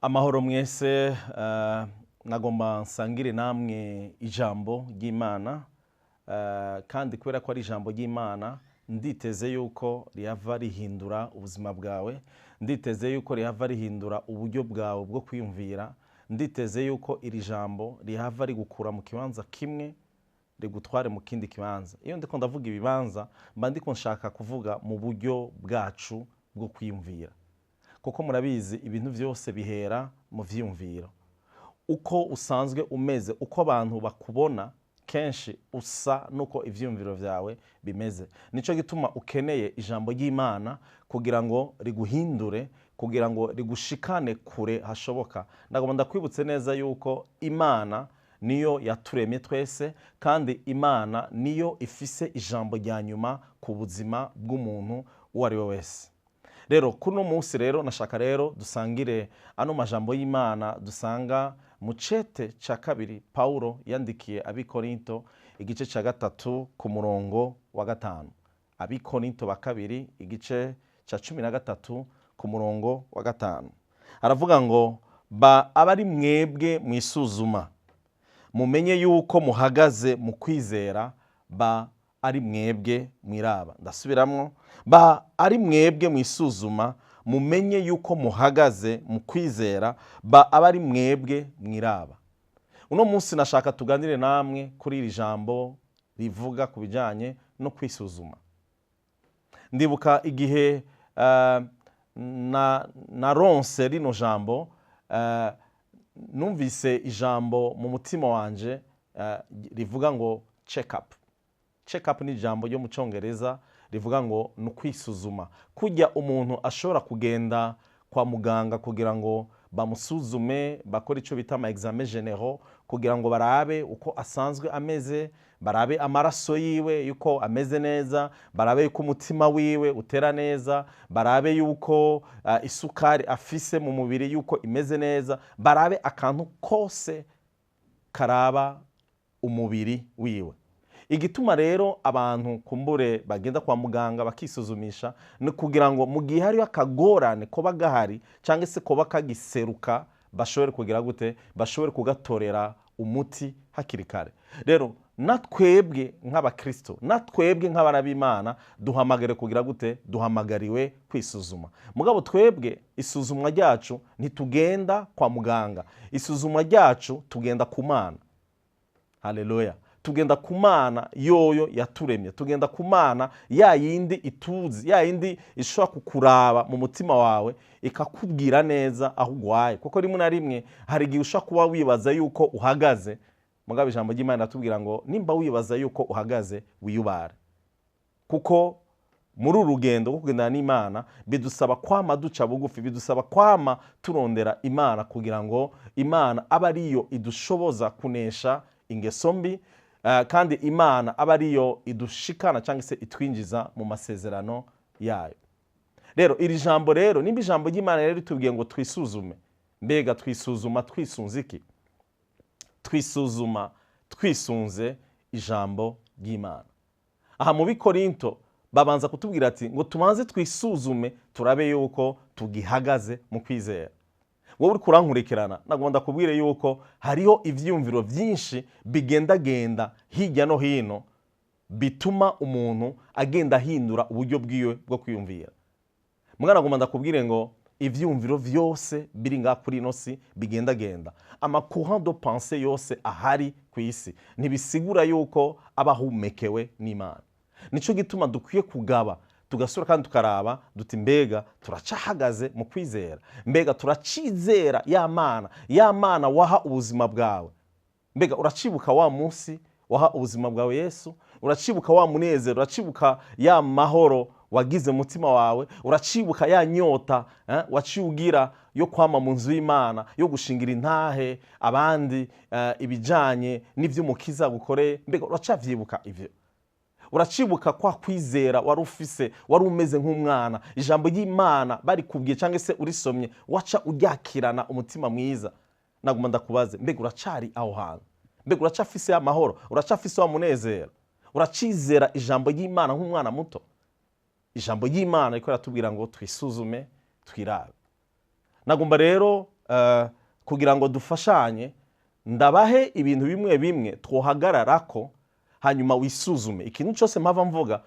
Amahoro mwese. Nagomba nsangire namwe ijambo ry'Imana, kandi kubera ko ari ijambo ry'Imana, nditeze yuko rihava rihindura ubuzima bwawe, nditeze yuko rihava rihindura uburyo bwawe bwo kwiyumvira, nditeze yuko iri jambo rihava rigukura mu kibanza kimwe rigutware mu kindi kibanza. Iyo ndiko ndavuga ibibanza, mba ndiko nshaka kuvuga mu buryo bwacu bwo kwiyumvira, kuko murabizi, ibintu byose bihera mu vyiyumviro. Uko usanzwe umeze, uko abantu bakubona, kenshi usa nuko ivyiyumviro vyawe bimeze. Nico gituma ukeneye ijambo ry'Imana kugira ngo riguhindure, kugira ngo rigushikane kure hashoboka. Ndagomba ndakwibutse neza yuko Imana niyo yaturemye twese, kandi Imana niyo ifise ijambo rya nyuma ku buzima bw'umuntu uwo ari we wese. Rero kuno munsi rero nashaka rero dusangire ano majambo y'Imana dusanga mu cete ca kabiri Paulo yandikiye Abikorinto, igice ca 3 ku murongo wa 5. Abikorinto ba kabiri, igice ca 13 ku murongo wa 5, aravuga ngo: "Ba abari mwebwe mwisuzuma, mumenye yuko muhagaze mu kwizera, ba ari mwebwe mwiraba." Ndasubiramwo: "Ba ari mwebwe mwisuzuma, mumenye yuko muhagaze mu kwizera, ba aba ari mwebwe mwiraba." Uno munsi nashaka tuganire namwe kuri iri jambo rivuga ku bijyanye no kwisuzuma. Ndibuka igihe na ronse rino jambo, numvise ijambo mu mutima wanje rivuga ngo "check up". Check up ni ijambo ryo mu Cyongereza rivuga ngo ni ukwisuzuma. Kujya umuntu ashobora kugenda kwa muganga kugira ngo bamusuzume, bakore icyo bita ama examen généraux, kugira ngo barabe uko asanzwe ameze, barabe amaraso yiwe yuko ameze neza, barabe yuko umutima wiwe utera neza, barabe yuko isukari afise mu mubiri yuko imeze neza, barabe akantu kose karaba umubiri wiwe. Igituma rero abantu kumbure bagenda kwa muganga bakisuzumisha ni kugira ngo mu gihe hariho akagorane koba gahari cyangwa se koba kagiseruka, bashobore kugira gute? Bashobore kugatorera umuti hakiri kare. Rero natwebwe nk'abakristo, natwebwe nk'abana b'Imana, duhamagare kugira gute? Duhamagariwe kwisuzuma. Mugabo twebwe isuzumwa ryacu ntitugenda kwa muganga, isuzumwa ryacu tugenda ku Mana. Haleluya! Tugenda ku Mana yoyo yaturemye, tugenda ku Mana ya yindi ituzi, ya yindi ishobora kukuraba mu mutima wawe ikakubwira neza aho ugwaye. Kuko rimwe na rimwe hari igihe ushobora kuba wibaza yuko uhagaze, mugabo ijambo ry'Imana riratubwira ngo nimba wibaza yuko uhagaze, wiyubare. Kuko muri uru rugendo rwo kugendana n'Imana bidusaba kwama duca bugufi, bidusaba kwama turondera Imana, kugira ngo Imana abe ariyo idushoboza kunesha ingeso mbi, kandi Imana aba ariyo idushikana cyangwa se itwinjiza mu masezerano yayo. Rero iri jambo rero, nimba ijambo ry'Imana rero ritubwiye ngo twisuzume, mbega twisuzuma twisunze iki? Twisuzuma twisunze ijambo ry'Imana. Aha mu Bikorinto babanza kutubwira ati ngo tubanze twisuzume, turabe yuko tugihagaze mu kwizera. Wowe uri kurankurikirana, nagomba ndakubwire yuko hariho ivyiyumviro byinshi bigendagenda hirya no hino bituma umuntu agenda ahindura uburyo bwiwe bwo kwiyumvira. Mwana, nagomba ndakubwire ngo ivyumviro vyose biri ngaha kuri ino si bigendagenda, ama courant de pensée yose ahari ku isi, ntibisigura yuko aba ahumekewe n'Imana. Nico gituma dukwiye kugaba, tugasura kandi tukaraba duti: mbega turacahagaze mu kwizera? Mbega turacizera ya Mana, ya Mana waha ubuzima bwawe? Mbega uracibuka wa munsi waha ubuzima bwawe Yesu? Uracibuka wa munezero? Uracibuka ya mahoro wagize mutima wawe? Uracibuka ya nyota waciye ugira yo kwama mu nzu y'Imana, yo gushingira intahe abandi ibijanye n'ivy'Umukiza gukoreye? Mbega uracavyibuka ivyo? Uracibuka kwa kwizera wari ufise, wari umeze nk'umwana, ijambo ry'Imana barikubwiye cyangwa se urisomye waca uryakirana umutima mwiza? Naguma ndakubaze: mbega uracari aho hantu? Mbega uracafise amahoro? Uracafise wa munezero? Uracizera ijambo ry'Imana nk'umwana muto? Ijambo ry'Imana riko riratubwira ngo twisuzume, twirabe. Nagomba rero kugira ngo dufashanye, ndabahe ibintu bimwe bimwe twohagararako, hanyuma wisuzume. Ikintu cyose mpava mvuga,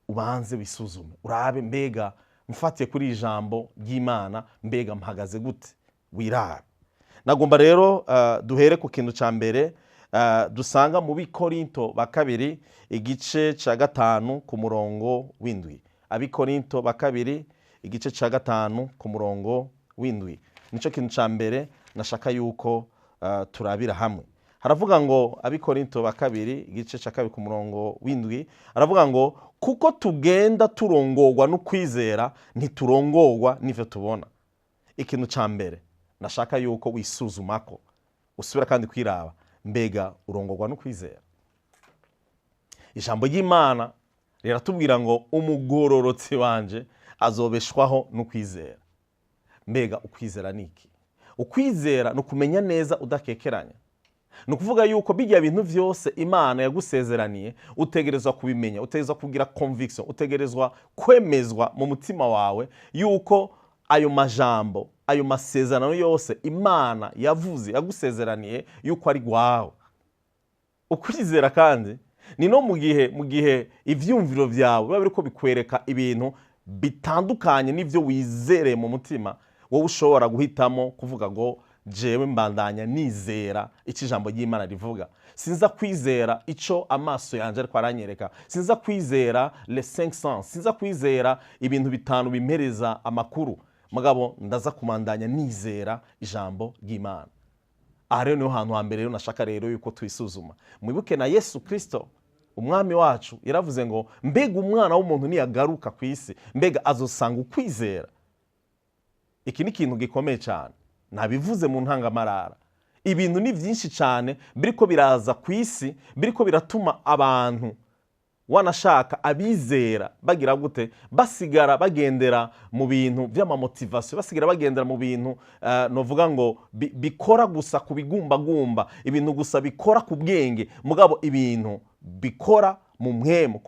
ubanze wisuzume, urabe: mbega mfatiye kuri iri jambo ry'Imana, mbega mpagaze gute? Wirabe. Nagomba rero duhere ku kintu cya mbere dusanga mu Bikorinto ba kabiri, igice cya 5 ku murongo w'7. Abikorinto ba kabiri, igice cya 5 ku murongo w'7, nicyo kintu cya mbere nashaka yuko turabira hamwe. Haravuga ngo, Abikorinto ba kabiri, igice cya 2 ku murongo w'7, aravuga ngo: "Kuko tugenda turongorwa no kwizera, ntiturongorwa n'ivyo tubona." Ikintu cya mbere nashaka yuko wisuzumako, usubira kandi kwiraba: mbega urongorwa no kwizera? Ijambo ry'Imana riratubwira ngo: "Umugororotsi wanje azobeshwaho no kwizera." Mbega ukwizera ni iki? Ukwizera ni ukumenya neza udakekeranya. Ni ukuvuga yuko bijya bintu byose Imana yagusezeraniye utegerezwa kubimenya, utegerezwa kugira conviction, utegerezwa kwemezwa mu mutima wawe yuko ayo majambo, ayo masezerano yose Imana yavuze, yagusezeraniye, yuko ari gwawe. Ukwizera kandi ni no mu gihe ivyumviro byawe biba biriko bikwereka ibintu bitandukanye n'ivyo wizereye mu mutima, wowe ushobora guhitamo kuvuga ngo: "Jewe mbandanya nizera icyo ijambo ry'Imana rivuga. Sinza kwizera icyo amaso yanjye ariko aranyereka, sinza kwizera les cinq sens, sinza kwizera ibintu bitanu bimpereza amakuru, mugabo ndaza kumandanya nizera ijambo ry'Imana." Aha rero niho hantu hambere rero nashaka rero yuko twisuzuma. Mwibuke na Yesu Kirisito umwami wacu yaravuze ngo: "Mbega Umwana w'umuntu niyagaruka ku isi, mbega azosanga ukwizera?" Iki ni ikintu gikomeye cyane. Nabivuze mu ntangamarara, ibintu ni byinshi cyane biriko biraza ku isi, biriko biratuma abantu, wanashaka abizera, bagira gute? Basigara bagendera mu bintu by'ama motivation, basigara bagendera mu bintu novuga ngo bikora gusa ku bigumbagumba, ibintu gusa bikora ku bwenge, mugabo ibintu bikora mu mpwemu,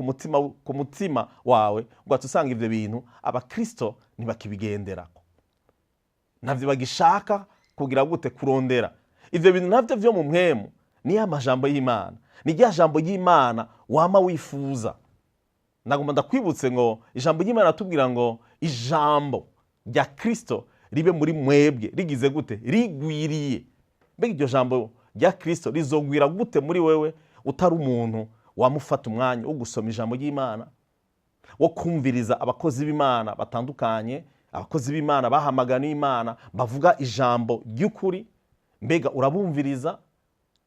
ku mutima wawe, ugaca usanga ibyo bintu abakristo ntibakibigenderako, ntabyo bagishaka kugira gute? Kurondera ibyo bintu nabyo byo mu mpwemu. Ni ya majambo y'Imana, ni rya jambo ry'Imana wama wifuza. Nagomba ndakwibutse ngo ijambo ry'Imana ratubwira ngo: "Ijambo rya Kirisito ribe muri mwebwe rigize gute? Rigwiriye." Mbega iryo jambo rya Kirisito rizogwira gute muri wewe utari umuntu wamufata umwanya wo gusoma ijambo ry'Imana, wo kumviriza abakozi b'Imana batandukanye, abakozi b'Imana bahamagara n'Imana, bavuga ijambo ry'ukuri? Mbega urabumviriza?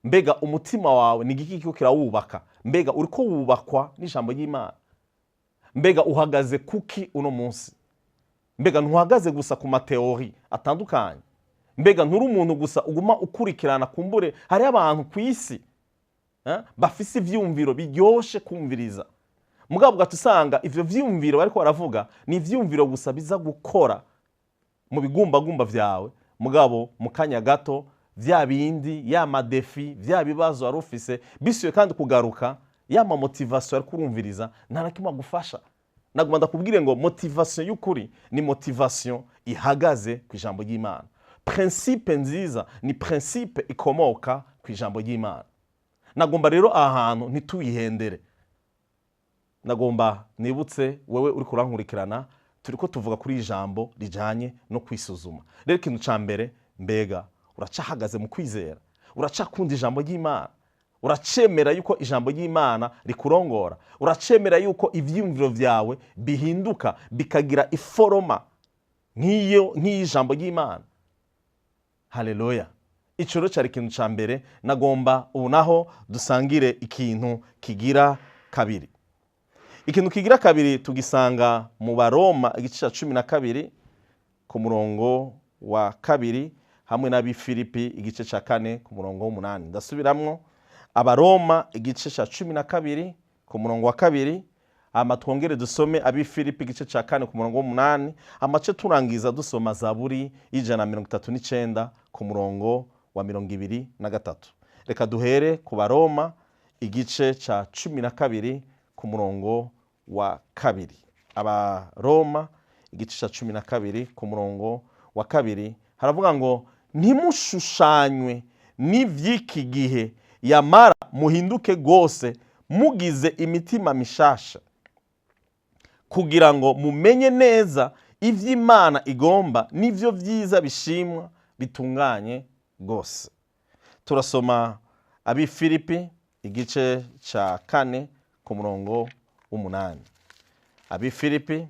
Mbega umutima wawe ni igiki kiriko kirawubaka? Mbega uriko wubakwa n'ijambo ry'Imana? Mbega uhagaze kuki uno munsi? Mbega ntuhagaze gusa ku ma théories atandukanye? Mbega nturi umuntu gusa uguma ukurikirana? Kumbure hariho abantu ku isi bafise ivyumviro biryoshe kumviriza, mugabo ugaca usanga ivyo vyumviro bariko baravuga ni ivyumviro gusa biza gukora mu bigumbagumba vyawe, mugabo mu kanya gato vya bindi, ya ma défis, vya bibazo wari ufise bisubiye kandi kugaruka. Ya ma motivation ariko urumviriza nta na kimwe agufasha. Nagomba ndakubwire ngo motivation y'ukuri ni motivation ihagaze ku ijambo ry'Imana. Principe nziza ni principe ikomoka ku ijambo ry'Imana. Nagomba rero aha hantu ntituyihendere. Nagomba nibutse wewe uri kurankurikirana, turi ko tuvuga kuri iri jambo rijyanye no kwisuzuma. Rero ikintu cya mbere: mbega uracahagaze mu kwizera? Uracakunda ijambo ry'Imana? Uracemera yuko ijambo ry'Imana rikurongora? Uracemera yuko ibyiyumviro byawe bihinduka bikagira i forme nk'iyo nk'iy'ijambo ry'Imana? Haleluya! Icyo rero cyari ikintu cya mbere nagomba. Ubu naho dusangire ikintu kigira kabiri. Ikintu kigira kabiri tugisanga mu Baroma, igice cya 12 ku murongo wa 2, hamwe n'Abifilipi, igice cya 4 ku murongo w'8. Ndasubiramwo: Abaroma, igice cya 12 ku murongo wa 2, hama twongere dusome Abifilipi, igice cya 4 ku murongo w'8, amace turangiza dusoma Zaburi y'139 ku murongo wa 23. Reka duhere ku Baroma, igice cya 12 ku murongo wa 2. Abaroma, igice cya 12 ku murongo wa 2, haravuga ngo: Ntimushushanywe n'ivy'iki gihe, yamara muhinduke rwose mugize imitima mishasha, kugira ngo mumenye neza ivy'Imana igomba, n'ivyo vyiza bishimwa bitunganye rwose. Turasoma Abifilipi igice ca 4 ku murongo w'8. Abifilipi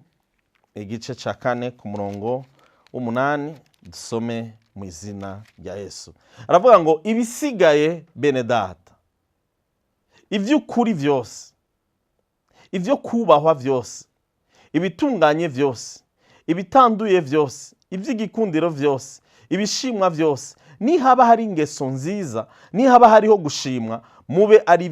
igice ca 4 ku murongo w'8, dusome mu izina rya Yesu. Aravuga ngo: "Ibisigaye, bene Data, iby'ukuri byose, ibyo kubahwa byose, ibitunganye byose, ibitanduye byose, iby'igikundiro byose, ibishimwa byose, nihaba hari ingeso nziza, nihaba hariho gushimwa, mube ari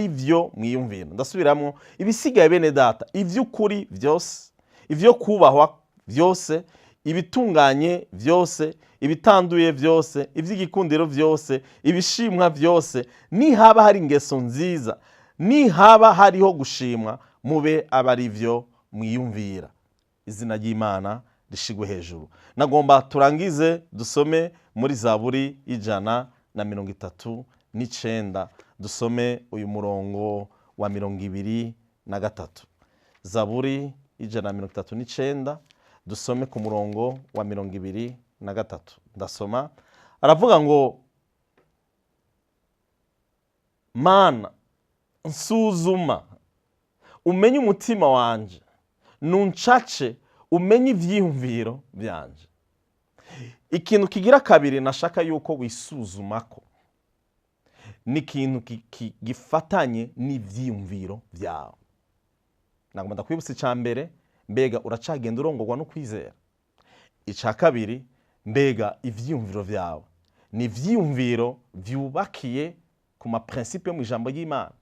byo mwiyumvira." Ndasubiramo: "Ibisigaye, bene Data, iby'ukuri byose, ibyo kubahwa byose, ibitunganye byose, ibitanduye byose, iby'igikundiro byose, ibishimwa byose, nihaba hari ingeso nziza, nihaba hariho gushimwa, mube aba ari byo mwiyumvira." Izina ry'Imana rishigwe hejuru. Nagomba turangize dusome muri Zaburi y'139, dusome uyu murongo wa 23. Zaburi y'139, dusome ku murongo wa 23. Ndasoma. Aravuga ngo: "Mana, nsuzuma umenye umutima wanje, nuncace umenye ivyiyumviro byanje." Ikintu kigira kabiri nashaka yuko wisuzumako ni ikintu gifatanye n'ivyiyumviro byawe. Nagomba ndakwibutsa: icya mbere, mbega uracagenda urongorwa no kwizera? Icya kabiri, mbega ivyiyumviro byawe ni ivyiyumviro vyubakiye ku ma principes yo mu ijambo ry'Imana?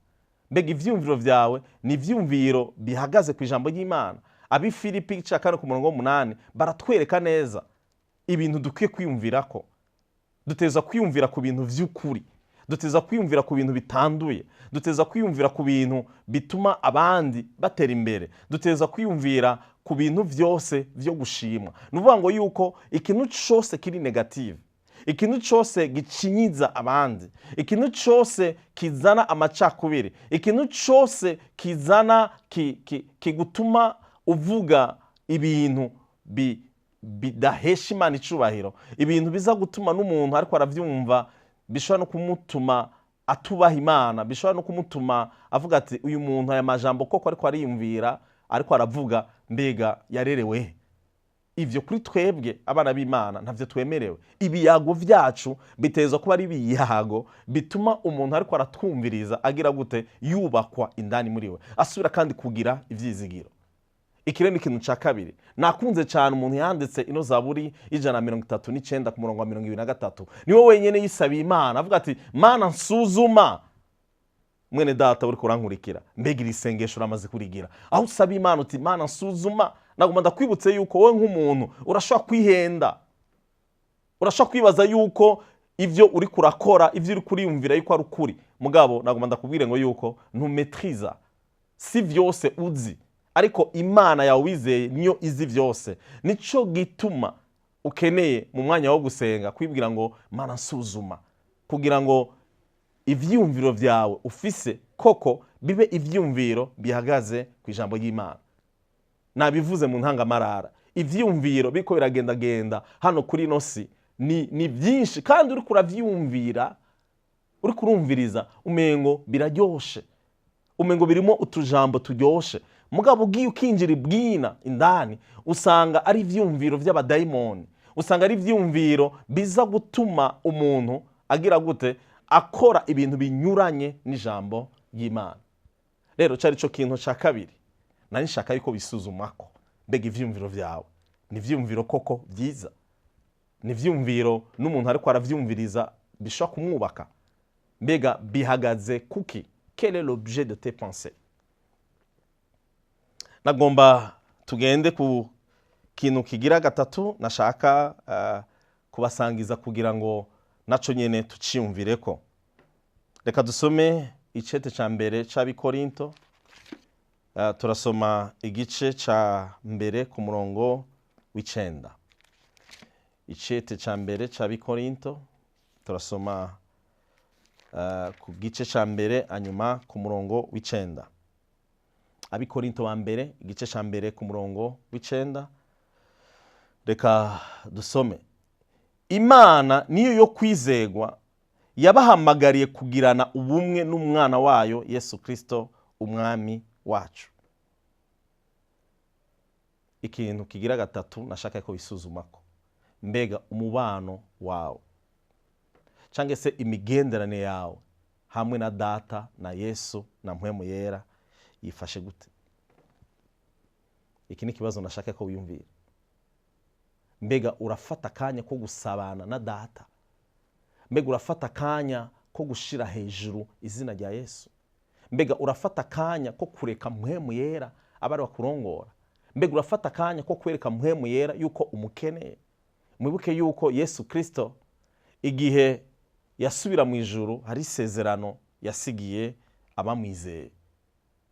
Mbega ivyiyumviro vyawe ni ivyiyumviro bihagaze ku ijambo ry'Imana? Abi Filipi ica 4 ku murongo w'8 baratwereka neza ibintu dukwiye kwiyumvirako. Duteza kwiyumvira ku bintu vy'ukuri, duteza kwiyumvira ku bintu bitanduye, duteza kwiyumvira ku bintu bituma abandi batera imbere, duteza kwiyumvira ku bintu vyose vyo gushimwa. Ni ukuvuga ngo yuko ikintu cose kiri négative, ikintu cyose gicinyiza abandi, ikintu cyose kizana amacakubiri, ikintu cyose kizana kigutuma uvuga ibintu bidahesha Imana icubahiro, ibintu biza gutuma n'umuntu ariko aravyumva bishobora no kumutuma atubaha Imana, bishobora no kumutuma avuga ati: "Uyu muntu aya majambo koko ariko ariyumvira, ariko aravuga, mbega yarerewe he?" Ivyo kuri twebwe abana b'Imana ntavyo twemerewe. Ibiyago vyacu bitezwa kuba ari ibiyago bituma umuntu ariko aratwumviriza agira gute? Yubakwa indani muri we, asubira kandi kugira ivyizigiro. Iki rero ni ikintu ca kabiri. Nakunze cyane umuntu yanditse ino Zaburi y'139 ku murongo wa 23. Niwe wenyine yisabiye Imana, avuga ati: "Mana, nsuzuma." Mwene Data uri kurankurikira, mbega iri sengesho uramaze kurigira, aho usaba Imana uti: "Mana, nsuzuma"? Nagomba ndakwibutse yuko wowe nk'umuntu urashobora kwihenda, urashobora kwibaza yuko ibyo uri kurakora, ibyo uri kuriyumvira yuko ari ukuri. Mugabo nagomba ndakubwire ngo yuko ntumetriza, si byose uzi, ariko Imana yawe wizeye niyo izi byose. Nico gituma ukeneye mu mwanya wo gusenga kwibwira ngo: "Mana, nsuzuma," kugira ngo ivyiyumviro vyawe ufise koko bibe ivyiyumviro bihagaze ku ijambo ry'Imana. Nabivuze mu ntangamarara, ivyiyumviro biriko biragendagenda hano kuri ino si ni byinshi, kandi uriko uravyiyumvira, uriko urumviriza, umengo biraryoshe, umengo birimo utujambo turyoshe. Mugabo ugiye ukinjira ibwina indani, usanga ari ivyiyumviro vy'abadayimoni, usanga ari ivyiyumviro biza gutuma umuntu agira gute? Akora ibintu binyuranye n'ijambo ry'Imana. Rero cari co kintu ca kabiri nari nshaka yuko bisuzumako: mbega ivyiyumviro vyawe ni ivyiyumviro koko vyiza? Ni ivyiyumviro n'umuntu ariko aravyumviriza bishobora kumwubaka? Mbega bihagaze kuki? Quel est l'objet de tes pensées? Nagomba tugende ku kintu kigira gatatu nashaka kubasangiza kugira ngo naco nyene tuciyumvireko. Reka dusome icete ca mbere c'Abikorinto. Turasoma igice ca mbere ku murongo w'9. Icete cya mbere cy'Abikorinto, turasoma ku gice cya mbere, hanyuma ku murongo w'9. Abikorinto wa mbere, igice cya mbere, ku murongo w'9. Reka dusome. Imana niyo yo kwizegwa, yabahamagariye kugirana ubumwe n'umwana wayo Yesu Kirisito umwami wacu. Ikintu kigira gatatu nashaka ko bisuzumako: mbega umubano wawe cyangwa se imigenderanire yawe hamwe na Data na Yesu na Mpwemu Yera yifashe gute? Iki ni ikibazo nashaka ko wiyumvira. Mbega urafata akanya ko gusabana na Data? Mbega urafata akanya ko gushira hejuru izina rya Yesu? Mbega urafata akanya ko kureka Mpwemu Yera aba ari bakurongora? Mbega urafata akanya ko kwereka Mpwemu Yera yuko umukeneye? Mwibuke yuko Yesu Kirisito, igihe yasubira mu ijuru, hari isezerano yasigiye abamwizeye.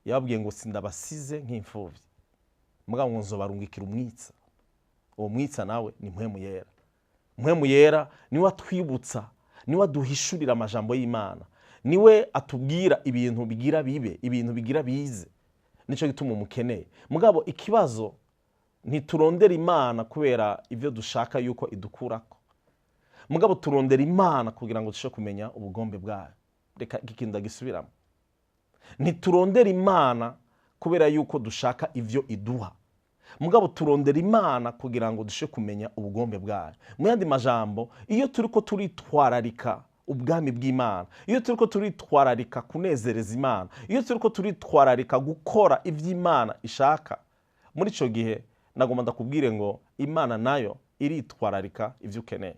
Yababwiye ngo: "Sindabasize nk'imfubyi, mugabo ngo nzobarungikira umwitsa." Uwo mwitsa nawe ni Mpwemu Yera. Mpwemu Yera niwe atwibutsa, niwe aduhishurira amajambo y'Imana, niwe atubwira ibintu bigira bibe, ibintu bigira bize. Nicyo gituma umukeneye. Mugabo ikibazo, ntiturondera Imana kubera ibyo dushaka yuko idukurako, mugabo turondera Imana kugira ngo dushobore kumenya ubugombe bwayo. Reka iki kintu ndagisubiramo: ntiturondera Imana kubera yuko dushaka ibyo iduha, mugabo turondera Imana kugira ngo dushobore kumenya ubugombe bwayo. Mu yandi majambo, iyo turi ko turitwararika ubwami bw'Imana, iyo turi ko turitwararika kunezereza Imana, iyo turi ko turitwararika gukora iby'Imana ishaka, muri icyo gihe nagomba ndakubwire ngo Imana nayo iritwararika ibyo ukeneye.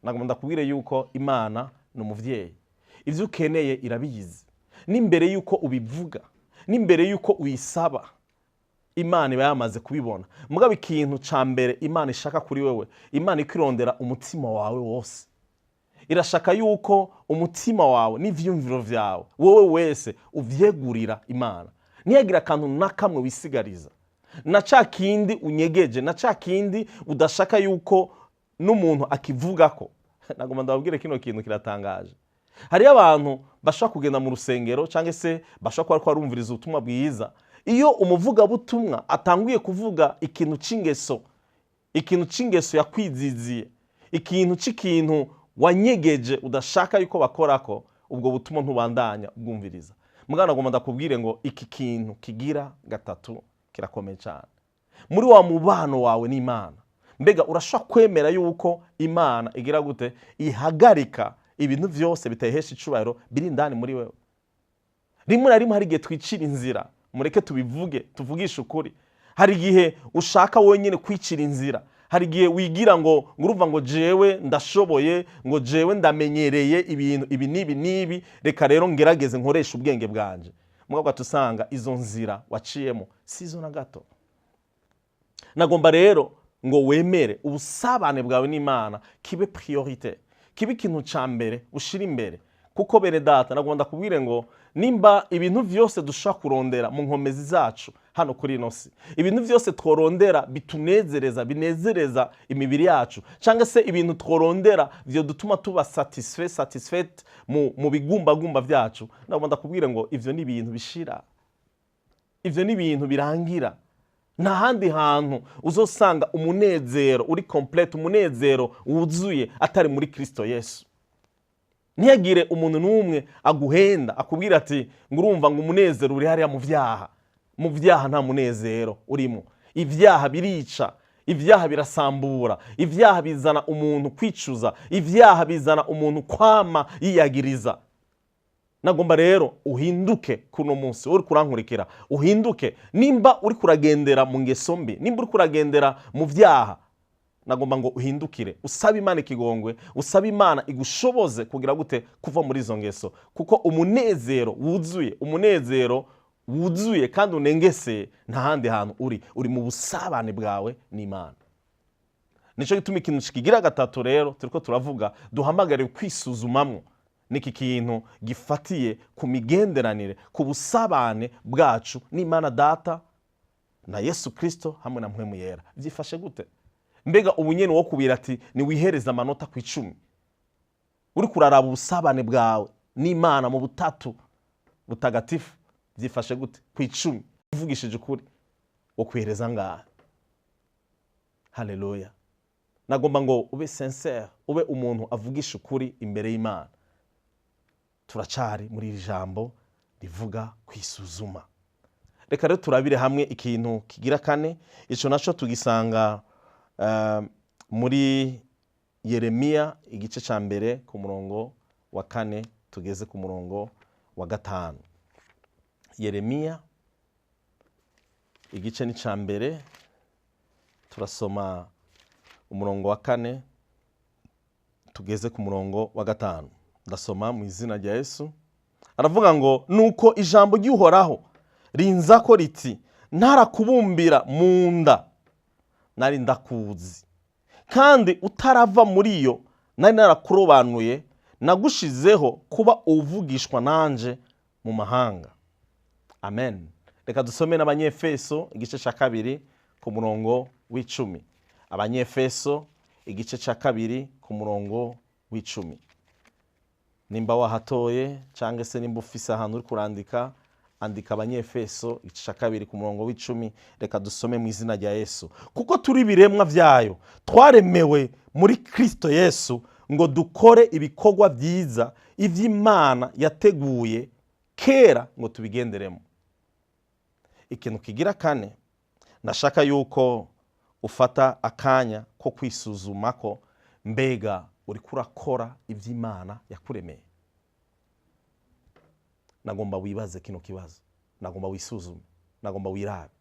Nagomba ndakubwire yuko Imana ni umubyeyi, ibyo ukeneye irabizi n'imbere yuko ubivuga, n'imbere yuko uyisaba, Imana iba yamaze kubibona. Mugabo ikintu cya mbere Imana ishaka kuri wewe, Imana ikirondera umutima wawe wose. Irashaka yuko umutima wawe n'ivyumviro vyawe, wowe wese, uvyegurira Imana, ntiyagira akantu na kamwe wisigariza, na ca kindi unyegeje, na ca kindi udashaka yuko n'umuntu akivugako. Nagomba ndababwire, kino kintu kiratangaje. Hariyo abantu bashobora kugenda mu rusengero cyangwa se bashobora kuba bariko barumviriza ubutumwa bwiza. Iyo umuvugabutumwa atanguye kuvuga ikintu c'ingeso, ikintu c'ingeso yakwiziziye, ikintu c'ikintu wanyegeje udashaka yuko bakorako, ubwo butumwa ntubandanya ubwumviriza. Mugabo nagomba ndakubwire ngo iki kintu kigira gatatu kirakomeye cyane muri wa mubano wawe n'Imana. Mbega urashobora kwemera yuko Imana igira gute, ihagarika ibintu byose bitayihesha icubahiro biri indani muri wewe? Rimwe na rimwe hari igihe twicira inzira. Mureke tubivuge, tuvugishe ukuri. Hari igihe ushaka wenyine kwicira inzira. Hari igihe wigira ngo urumva ngo jewe ndashoboye, ngo jewe ndamenyereye ibintu ibi n'ibi n'ibi, reka rero ngerageze nkoreshe ubwenge bwanje. Mugabo usanga izo nzira waciyemo si izo na gato. Nagomba rero ngo wemere ubusabane bwawe n'Imana kibe priorité, kibe ikintu ca mbere ushira imbere. Kuko bene Data, nagomba ndakubwire ngo nimba ibintu vyose dushobora kurondera mu nkomezi zacu hano kuri ino si, ibintu vyose tworondera bitunezereza, binezereza imibiri yacu, cyangwa se ibintu tworondera vyo dutuma tuba satisfait, satisfaite mu bigumbagumba vyacu, nagomba ndakubwire ngo ivyo ni ibintu bishira, ivyo ni ibintu birangira. Nta handi hantu uzosanga umunezero uri complete, umunezero wuzuye, atari muri Kristo Yesu. Ntiyagire umuntu n'umwe aguhenda akubwira ati ngo urumva ngo umunezero uri hariya mu vyaha. Mu vyaha nta munezero urimo. Ibyaha birica, ibyaha birasambura, ibyaha bizana umuntu kwicuza, ibyaha bizana umuntu kwama yiyagiriza. Nagomba rero uhinduke kuno munsi uri kurankurikira, uhinduke. Nimba uri kuragendera mu ngeso mbi, nimba uri kuragendera mu vyaha, nagomba ngo uhindukire, usabe Imana ikigongwe, usabe Imana igushoboze kugira gute, kuva muri izo ngeso. Kuko umunezero wuzuye, umunezero wuzuye kandi unengeseye, nta handi hantu uri, uri mu busabane bwawe n'Imana. Nicyo gituma ikintu kigira gatatu rero turiko turavuga, duhamagariwe kwisuzumamwo, niki kintu gifatiye ku migenderanire, ku busabane bwacu n'Imana Data na Yesu Kristo hamwe na Mpwemu Yera. Byifashe gute? Mbega ubu nyene wo kubira ati niwihereze amanota ku 10, uri kuraraba ubusabane bwawe n'Imana mu butatu butagatifu byifashe gute? Ku 10, uvugishije ukuri, wo kwihereza ngaha? Haleluya! Nagomba ngo ube sincère, ube umuntu avugisha ukuri imbere y'Imana. Turacari muri iri jambo rivuga kwisuzuma. Reka rero turabire hamwe ikintu kigira kane. Ico naco tugisanga muri Yeremiya, igice ca mbere, ku murongo wa 4 tugeze ku murongo wa 5. Yeremiya, igice ni ca mbere, turasoma umurongo wa 4 tugeze ku murongo wa 5. Ndasoma mu izina rya Yesu. Aravuga ngo: "Nuko ijambo ry'Uhoraho rinzako riti: Ntarakubumbira mu nda nari ndakuzi, kandi utarava muri yo nari narakurobanuye, nagushizeho kuba uvugishwa nanje mu mahanga." Amen. Reka dusome n'Abanyefeso, igice cya 2, ku murongo w'10. Abanyefeso, igice cya 2, ku murongo w'10. Nimba wahatoye cyangwa se nimba ufise ahantu uri kurandika, andika Abanyefeso, igice cya 2, ku murongo w'10. Reka dusome mu izina rya Yesu. "Kuko turi ibiremwa byayo, twaremewe muri Kristo Yesu ngo dukore ibikorwa byiza, iby'Imana yateguye kera ngo tubigenderemo." Ikintu kigira kane nashaka yuko ufata akanya ko kwisuzuma ko mbega uriko urakora iby'Imana yakuremeye. Nagomba wibaze kino kibazo, nagomba wisuzume, nagomba wirabe,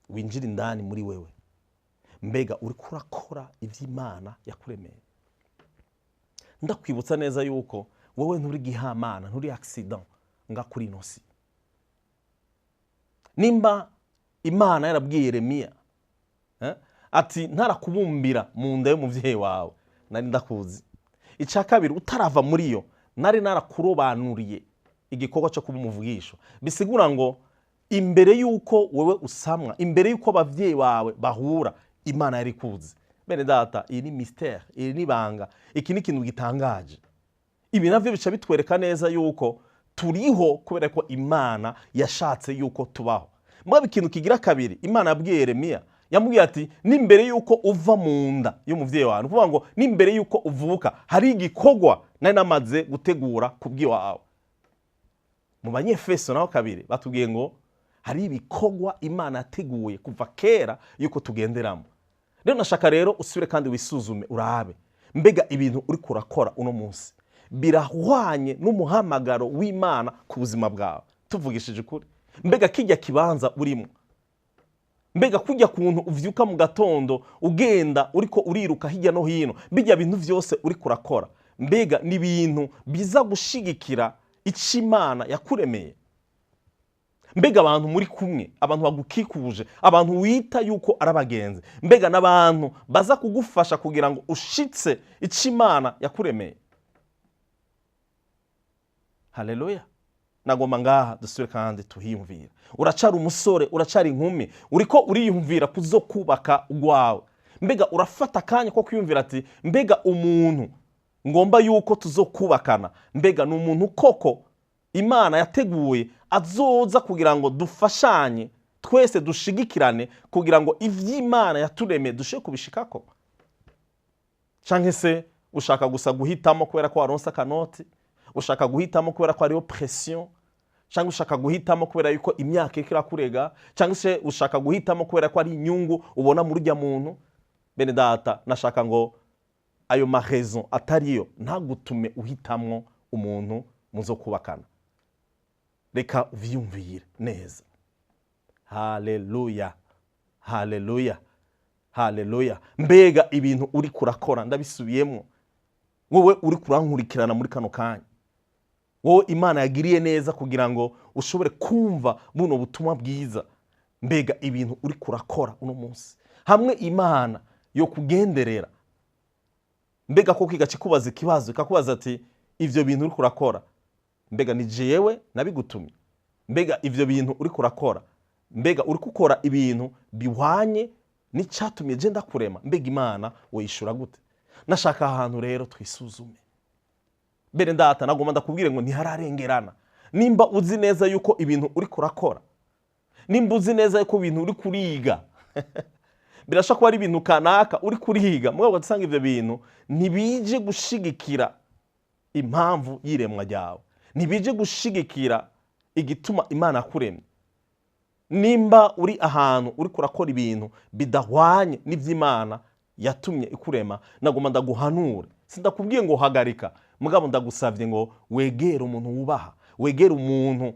winjire indani muri wewe. Mbega uriko urakora iby'Imana yakuremeye? Ndakwibutsa neza yuko wowe nturi gihamana, nturi accident nga kuri ino si. Nimba Imana yarabwiye Yeremiya ati: "Ntarakubumbira mu nda y'umuvyeyi wawe nari ndakuzi, icya kabiri utarava muri yo nari narakurobanuriye igikorwa cyo kuba umuvugisho," bisigura ngo imbere y'uko wewe usamwa, imbere y'uko abavyeyi bawe bahura, Imana yari ikuzi. Bene data, iyi ni mystère, iyi ni ibanga, iki ni ikintu gitangaje. Ibi navyo bica bitwereka neza yuko turiho kubera ko Imana yashatse yuko tubaho. Mugabo ikintu kigira kabiri Imana yabwiye Yeremiya, yamubwiye ati: "N'imbere yuko uva mu nda y'umuvyeyi wawe," ni ukuvuga ngo n'imbere yuko uvuka hari igikorwa nari namaze gutegura kubw'iwawe. Mu Banyefeso naho kabiri batubwiye ngo hari ibikorwa Imana yateguye kuva kera yuko tugenderamo. Rero nashaka rero usubire kandi wisuzume, urabe mbega ibintu uriko urakora uno munsi birahwanye n'umuhamagaro w'Imana ku buzima bwawe. Tuvugishije ukuri, mbega kijya kibanza urimo, mbega kujya kuntu uvyuka mu gatondo ugenda uriko uriruka hirya no hino, bijya bintu vyose uriko urakora, mbega ni ibintu biza gushigikira ico Imana yakuremeye? Mbega abantu muri kumwe, abantu bagukikuje, abantu wita yuko ari abagenzi, mbega n'abantu baza kugufasha kugira ngo ushitse ico Imana yakuremeye? Haleluya! Nagomba ngaha dusubire kandi tuhiyumvira. Uracari umusore, uracari inkumi, uriko uriyumvira kuzokubaka urwawe. Mbega urafata akanya ko kwiyumvira ati: "Mbega umuntu ngomba yuko tuzokubakana, mbega ni umuntu koko Imana yateguye azoza kugira ngo dufashanye twese, dushigikirane kugira ngo ivy'Imana yaturemeye dushobore kubishikako?" Canke se ushaka gusa guhitamo kubera ko waronse akanoti, ushaka guhitamo kubera ko hariho pression, cyangwa ushaka guhitamo kubera yuko imyaka iriko irakurega, cyangwa se ushaka guhitamo kubera ko ari inyungu ubona muri urya muntu? Bene data, nashaka ngo ayo marezo atariyo ntagutume uhitamwo umuntu muzo kubakana. Reka uvyiyumvire neza. Haleluya, haleluya, haleluya! Mbega ibintu uri kurakora, ndabisubiyemo, wowe uri kurankurikirana muri kano kanya, wowe Imana yagiriye neza kugira ngo ushobore kumva buno butumwa bwiza, mbega ibintu uri kurakora uno munsi, hamwe Imana yo kugenderera, mbega koko igaca ikubaza ikibazo, ikakubaza ati: "Ivyo bintu uri kurakora, mbega ni jewe nabigutumye? Mbega ivyo bintu uri kurakora, mbega uri gukora ibintu bihwanye N'icyatumye je ndakurema? Mbega Imana woyishura gute? Nashaka ahantu rero twisuzume. Mbere ndata nagomba ndakubwire ngo ntihararengerana. Nimba uzi neza yuko ibintu uri kurakora, nimba uzi neza yuko ibintu uri kuriga, birashobora kuba ari ibintu kanaka uri kuriga, mugabo ugasanga ibyo bintu ntibije gushigikira impamvu y'iremwa ryawe, ntibije gushigikira igituma Imana yakuremye. Nimba uri ahantu uri kurakora ibintu bidahwanye n'iby'Imana yatumye ikurema, nagomba ndaguhanure. Sindakubwiye ngo hagarika, mugabo ndagusabye ngo wegere umuntu wubaha, wegere umuntu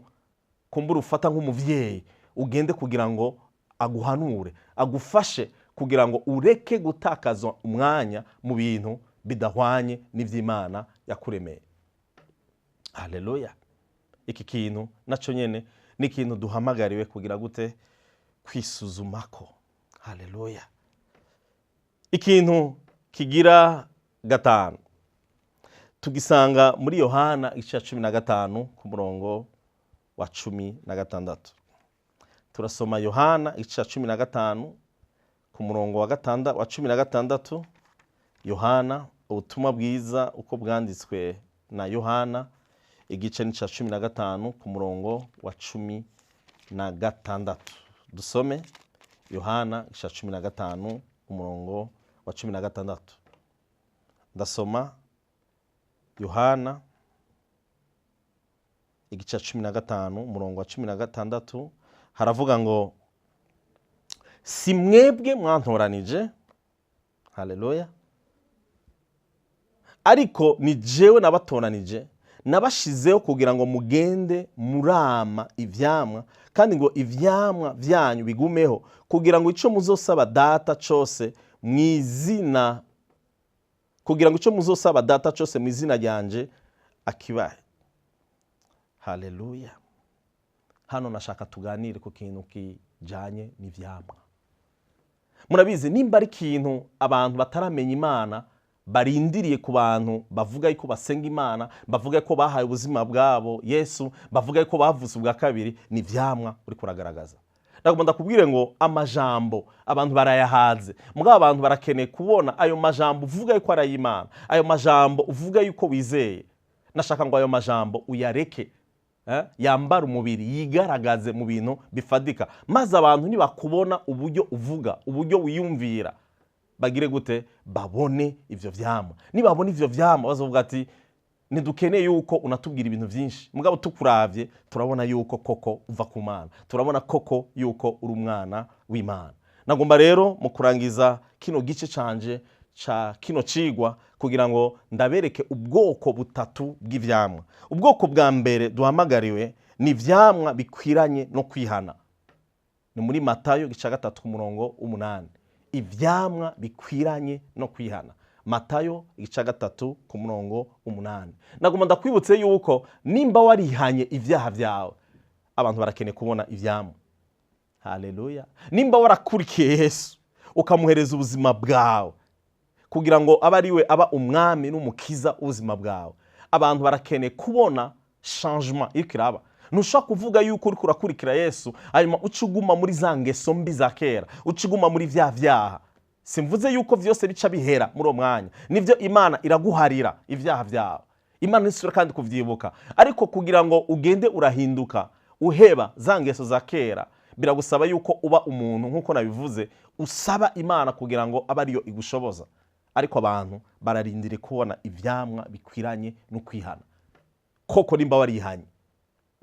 kumbura ufata nk'umuvyeyi, ugende kugira ngo aguhanure, agufashe kugira ngo ureke gutakaza umwanya mu bintu bidahwanye n'ivy'Imana yakuremeye. Haleluya! Iki kintu naco nyene ni ikintu duhamagariwe kugira gute? Kwisuzumako. Haleluya! Ikintu kigira gatanu tugisanga muri Yohana igice cya 15 ku murongo wa 16. Turasoma Yohana igice cya 15 ku murongo wa 16. Yohana, ubutumwa bwiza uko bwanditswe na Yohana, igice ni cya 15 ku murongo wa 16. Dusome Yohana igice cya 15, umurongo wa 16. Ndasoma Yohana igice cya 15, umurongo wa 16. Haravuga ngo: "Si mwebwe mwantoranije," haleluya, "ariko ni jewe nabatoranije, nabashizeho kugira ngo mugende murama ivyamwa, kandi ngo ivyamwa vyanyu bigumeho, kugira ngo ico muzosaba Data cose mu izina, kugira ngo ico muzosaba Data cose mu izina ryanje akibahe." Haleluya! Hano nashaka tuganire ku kintu kijanye n'ivyamwa. Murabizi, nimba ari ikintu abantu bataramenya Imana barindiriye ku bantu bavuga yuko basenga Imana, bavuga ko bahaye ubuzima bwabo Yesu, bavuga ko bavutse ubwa kabiri, ni ivyamwa uri kuragaragaza. Ndagomba ndakubwire ngo amajambo abantu barayahaze, mugabo abantu barakeneye kubona ayo majambo uvuga yuko ari ay'Imana, ayo majambo uvuga yuko wizeye. Nashaka ngo ayo majambo uyareke yambare umubiri, yigaragaze mu bintu bifadika, maze abantu nibakubona, uburyo uvuga, uburyo wiyumvira, bagire gute? Babone ivyo vyamwa. Nibabona ivyo vyamwa, bazovuga ati: "Ntidukeneye yuko unatubwira ibintu byinshi, mugabo tukuravye turabona yuko koko uva ku Mana, turabona koko yuko uri umwana w'Imana." Nagomba rero mu kurangiza kino gice canje ca kino cigwa kugira ngo ndabereke ubwoko butatu bw'ivyamwa. Ubwoko bwa mbere duhamagariwe ni ivyamwa bikwiranye no kwihana. Ni muri Matayo gica 3 ku murongo w'8. Ivyamwa bikwiranye no kwihana, Matayo igice 3 ku murongo w'8. Nagomba ndakwibutse yuko nimba warihanye ibyaha byawe, abantu barakeneye kubona ivyamwa. Haleluya! Nimba warakurikiye Yesu, ukamuhereza ubuzima bwawe kugira ngo abe ari we aba umwami n'umukiza w'ubuzima bwawe, abantu barakeneye kubona changement iriko iraba. Ntushobora kuvuga yuko uriko urakurikira Yesu, hanyuma uca uguma muri za ngeso mbi za kera, uca uguma muri vya vyaha. Simvuze yuko vyose bica bihera muri uwo mwanya. Nivyo, Imana iraguharira ibyaha byawe, Imana ntisubira kandi kuvyibuka, ariko kugira ngo ugende urahinduka, uheba za ngeso za kera, biragusaba yuko uba umuntu, nk'uko nabivuze, usaba Imana kugira ngo abe ariyo igushoboza. Ariko abantu bararindiriye kubona ivyamwa bikwiranye no kwihana koko nimba warihanye.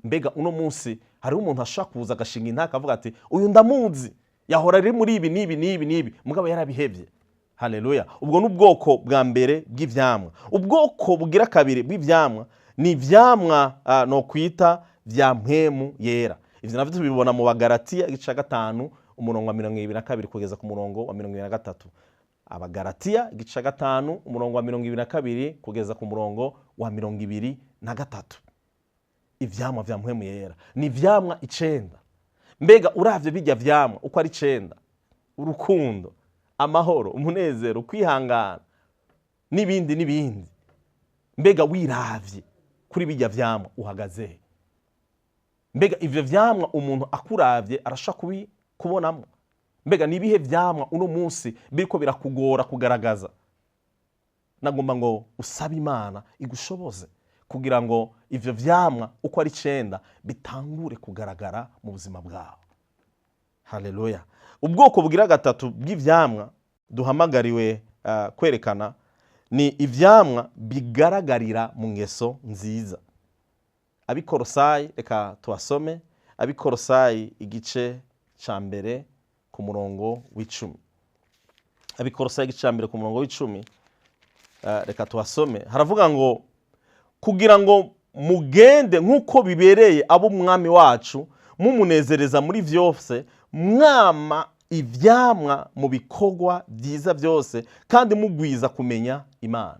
Mbega uno munsi hariho umuntu ashobora kuza agashinga intaka akavuga ati: "Uyu ndamuzi, yahora ari muri ibi n'ibi n'ibi n'ibi, mugabo yarabihevye"? Haleluya! Ubwo ni ubwoko bwa mbere bw'ivyamwa. Ubwoko bugira kabiri bw'ivyamwa ni ivyamwa no kwita vya Mpwemu Yera. Ivyo navyo tubibona mu Bagaratiya igice ca 5, umurongo wa 22 kugeza ku murongo wa 23. Abagaratiya igice ca 5, umurongo wa 22 kugeza ku murongo wa 23. Ivyamwa vya Mpwemu Yera ni ivyamwa 9. Mbega uravye bijya vyamwa uko ari 9, urukundo, amahoro, umunezero, kwihangana n'ibindi n'ibindi, mbega wiravye kuri bijya vyamwa uhagaze he? Mbega ivyo vyamwa umuntu akuravye arashobora kubonamo? Mbega ni ibihe vyamwa uno munsi biriko birakugora kugaragaza? Nagomba ngo usabe Imana igushoboze kugira ngo ivyo vyamwa uko ari 9 bitangure kugaragara mu buzima bwawe. Haleluya. Ubwoko bugira gatatu bw'ivyamwa duhamagariwe kwerekana ni ivyamwa bigaragarira mu ngeso nziza. Abikorosayi, reka tubasome. Abikorosayi igice ca mbere ku murongo w'icumi. Abikorosayi igice ca mbere ku murongo w'icumi, reka tubasome. Haravuga ngo kugira ngo mugende nk'uko bibereye abo umwami wacu, mumunezereza muri vyose, mwama ivyamwa mu bikorwa byiza byose, kandi mugwiza kumenya Imana.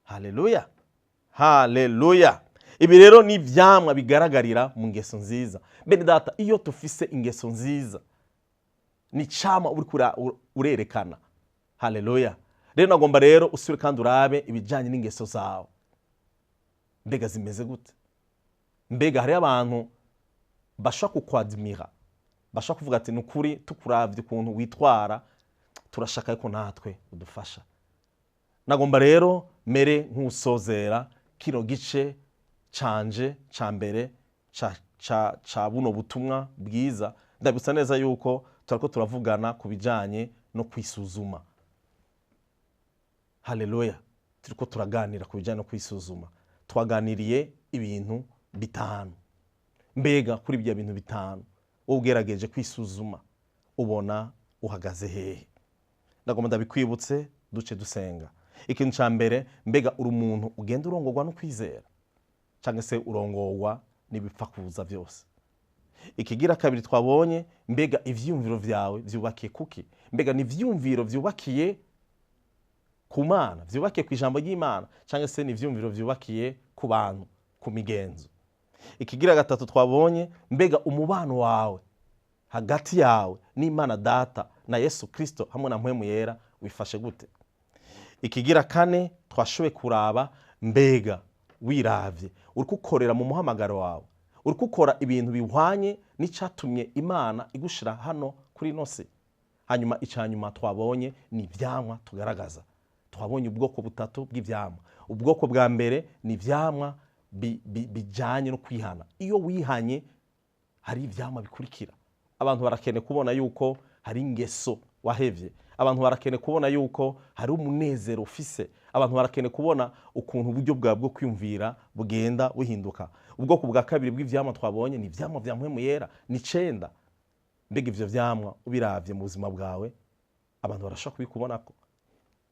Haleluya, haleluya. Ibi rero ni ivyamwa bigaragarira mu ngeso nziza. Bene data, iyo tufise ingeso nziza ni cama uriko urerekana. Haleluya. Rero nagomba rero usubire kandi urabe ibijanye n'ingeso zawe, mbega zimeze gute? Mbega hariho abantu bashobora kukwadimira, bashobora kuvuga ati nukuri tukuravye ukuntu witwara, turashaka yuko natwe udufasha. Nagomba rero mere nk'usozera kino gice canje ca mbere ca buno butumwa bwiza. Ndabibutsa neza yuko turako turavugana ku bijanye no kwisuzuma. Haleluya. Turiko turaganira ku bijanye no kwisuzuma. Twaganiriye ibintu 5. Mbega kuri ibyo bintu 5 wowe ugerageje kwisuzuma ubona uhagaze hehe? Ndagomba ndabikwibutse duce dusenga. Ikintu ca mbere, mbega uri umuntu ugenda urongorwa no kwizera cyangwa se urongorwa n'ibipfa kuza byose? Ikigira kabiri twabonye, mbega ivyiyumviro vyawe vyubakiye kuki? Mbega ni ivyiyumviro vyubakiye ku Mana, vyubakiye ku ijambo ry'Imana, cyangwa se ni ivyiyumviro vyubakiye ku bantu, ku migenzo? Ikigira gatatu twabonye, mbega umubano wawe hagati yawe n'Imana Data na Yesu Kristo hamwe na Mpwemu Yera wifashe gute? Ikigira kane twashoboye kuraba, mbega wiravye uriko ukorera mu muhamagaro wawe, uriko ukora ibintu bihwanye n'icatumye Imana igushira hano kuri ino si? Hanyuma icanyuma twabonye ni ivyamwa tugaragaza. Twabonye ubwoko butatu bw'ivyamwa. Ubwoko bwa mbere ni ivyamwa bijanye no kwihana. Iyo wihanye hari ivyamwa bikurikira. Abantu barakeneye kubona yuko hari ingeso wahevye. Abantu barakeneye kubona yuko hari umunezero ufise. Abantu barakeneye kubona ukuntu uburyo bwawe bwo kwiyumvira bugenda buhinduka. Ubwoko bwa kabiri bw'ivyamwa twabonye ni ivyamwa vya Mpwemu Yera, ni 9. Mbega ivyo vyamwa ubiravye mu buzima bwawe abantu barashobora kubikubonako?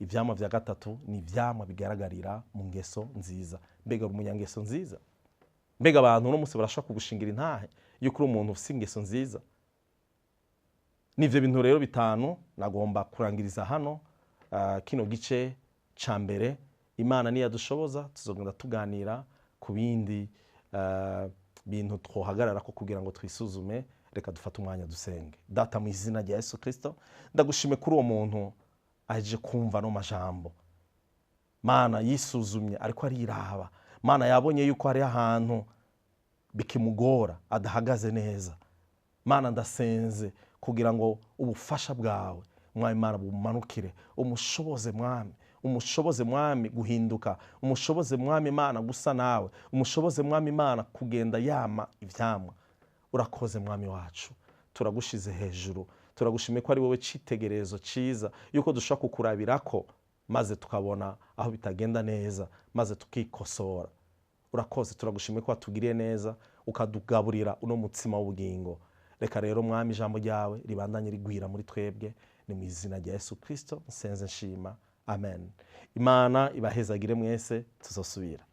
Ivyamwa vya gatatu ni ivyamwa bigaragarira mu ngeso nziza. Mbega uri umunyangeso nziza? Mbega abantu uno munsi barashobora kugushingira intahe yuko uri umuntu ufise ingeso nziza? Nivyo bintu rero 5 nagomba kurangiriza hano, kino gice ca mbere. Imana niyadushoboza tuzogenda tuganira ku bindi bintu twohagarara ko kugira ngo twisuzume. Reka dufate umwanya dusenge. Data, mu izina rya Yesu Kristo, ndagushime kuri uwo muntu aje kumva no majambo. Mana, yisuzumye ariko ariraba. Mana, yabonye yuko hari ahantu bikimugora adahagaze neza. Mana, ndasenze kugira ngo ubufasha bwawe Mwami Imana bumanukire, umushoboze Mwami, umushoboze Mwami guhinduka, umushoboze Mwami Imana gusa nawe, umushoboze Mwami Imana kugenda yama ivyamwa. Urakoze Mwami wacu, turagushize hejuru, turagushimiye ko ari wowe citegererezo ciza yuko dushobora kukurabirako maze tukabona aho bitagenda neza maze tukikosora. Urakoze, turagushimiye ko watugiriye neza ukadugaburira uno mutsima w'ubugingo. Reka rero Mwami ijambo ryawe ribandanye rigwira muri twebwe. Ni mu izina rya Yesu Kristo nsenze nshima, amen. Imana ibahezagire mwese, tuzosubira.